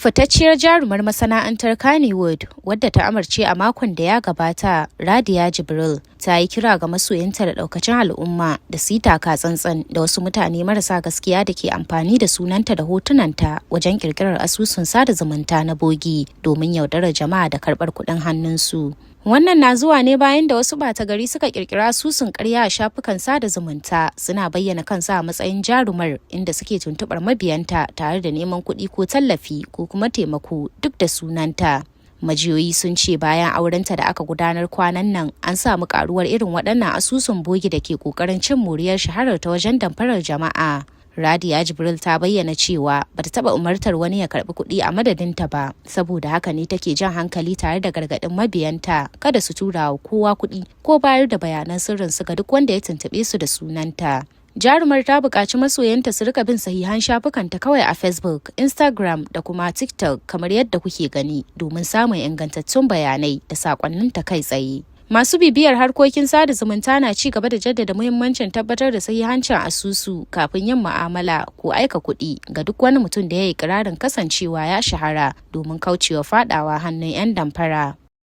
Fitacciyar jarumar masana'antar Kannywood wadda ta amarce a makon da ya gabata, Radiya Jibril, ta yi kira ga masoyanta da daukacin al'umma da su yi taka tsantsan da wasu mutane marasa gaskiya da ke amfani da sunanta da hotunanta wajen kirkirar asusun sada zumunta na bogi domin yaudarar jama'a da karbar kuɗin hannunsu. Wannan na zuwa ne bayan da wasu ɓata gari suka kirkira asusun ƙarya a shafukan sada zumunta, suna bayyana kansu a matsayin jarumar, inda suke tuntuɓar mabiyanta tare da neman kuɗi ko tallafi ko kuma taimako duk da sunanta. Majiyoyi sun ce bayan aurenta da aka gudanar kwanan nan, an samu karuwar irin waɗannan asusun bogi da ke ƙoƙarin cin moriyar shaharar ta wajen damfarar jama'a. Radiya Jibril ta bayyana cewa bata taba umartar wani ya karbi kuɗi a madadinta ba, saboda haka ne take jan hankali tare da gargaɗin mabiyanta kada su tura wa kowa kuɗi ko bayar da bayanan sirrin su ga duk wanda ya tuntuɓe su da sunanta. Jarumar ta buƙaci masoyanta su rika bin sahihan shafukanta kawai a Facebook, Instagram da kuma TikTok kamar yadda kuke gani, domin samun ingantattun bayanai da saƙonninta kai tsaye. Masu bibiyar harkokin sada zumunta na ci gaba da jaddada muhimmancin tabbatar da sahihancin asusu kafin yin mu'amala ko aika kuɗi ga duk wani mutum da ya yi ikirarin kasancewa ya shahara, domin kaucewa fadawa hannun 'yan damfara.